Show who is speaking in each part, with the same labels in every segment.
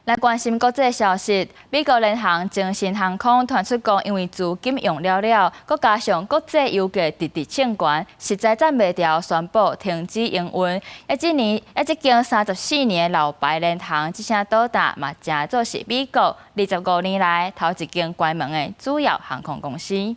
Speaker 1: 來關心國際消息，美國廉航精神航空傳出講，因為資金用了了，閣加上國際油價直直衝懸，實在攢袂牢，宣布停止營運。啊，這年啊，這間34年的老牌廉航，這聲倒擔嘛，成做是美國25年來頭一間關門的主要航空公司。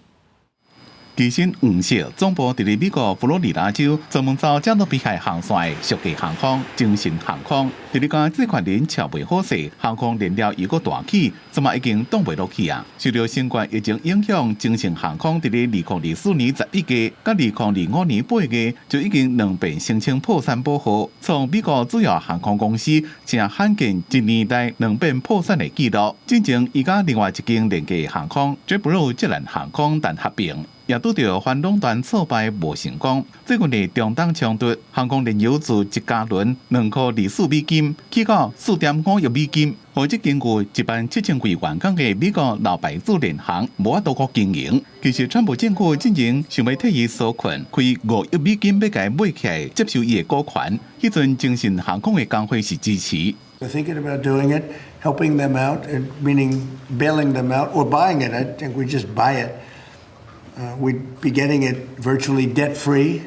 Speaker 2: 其實黃色總部佇咧美國佛羅里達州，專門走加勒比海航線的俗價航空精神航空，佇咧共債權人喬袂好勢，航空燃料又閣大起，這馬已經擋袂落去啊！受著新冠疫情影響，精神航空佇咧2024年11月，佮2025年8月就已經兩遍申請破產保護，創美國主要航空公司誠罕見一年內兩遍破產的紀錄。進前伊佮另外一間廉價航空 JetBlue 捷藍航空談合併。也拄著反壟斷挫敗無成功。最近的中東衝突，航空燃油自一加侖2塊24美金，起到4.5億美金，予這間有1萬7千幾員工的美國老牌子廉航無法度閣經營。其實，川普政府進前想欲替伊紓困，開5億美金欲共伊買起來接受伊的股權。彼陣精神航空的工會是支持。
Speaker 3: We're thinking about doing it, helping them out, meaning bailing them out or buying it. I think we just buy it. We'd be getting it virtually debt free.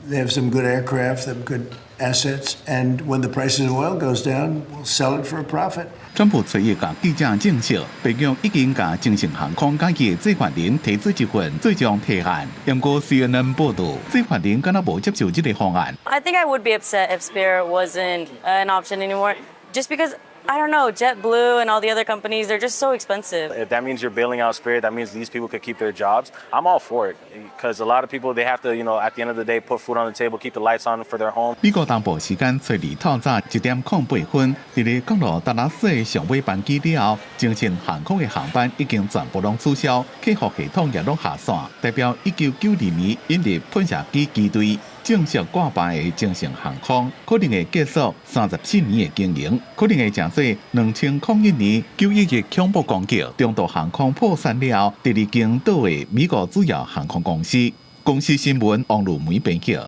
Speaker 3: They have some good aircraft, they have good assets, and when the price of oil goes down, we'll sell it for a profit.
Speaker 2: 川普隨意共記者證實，白宮已經共精神航空佮伊的債權人提出一份最終提案。毋過 CNN 報導，債權人敢若無接受這個方案。
Speaker 4: I think I would be upset if Spirit wasn't an option anymore, just because, I don't know, JetBlue and all the other companies, they're just so expensive.
Speaker 5: If that means you're bailing out Spirit, that means these people could keep their jobs. I'm all for it because a lot of people, they have to at the end of the day, put food on the table, keep the lights on for their home.
Speaker 2: 美國東部時間初二透早1點08分，佇咧降落達拉斯的上尾班機了後，精神航空的航班已經全部攏取消，客服系統也攏下線，代表1992年引入噴射機機隊正式掛牌的精神航空，可能會結束34年的經營，可能會成做2001年9.11恐怖攻擊，長途航空破產了後，第二間倒的美國主要航空公司。公視新聞王路梅編輯。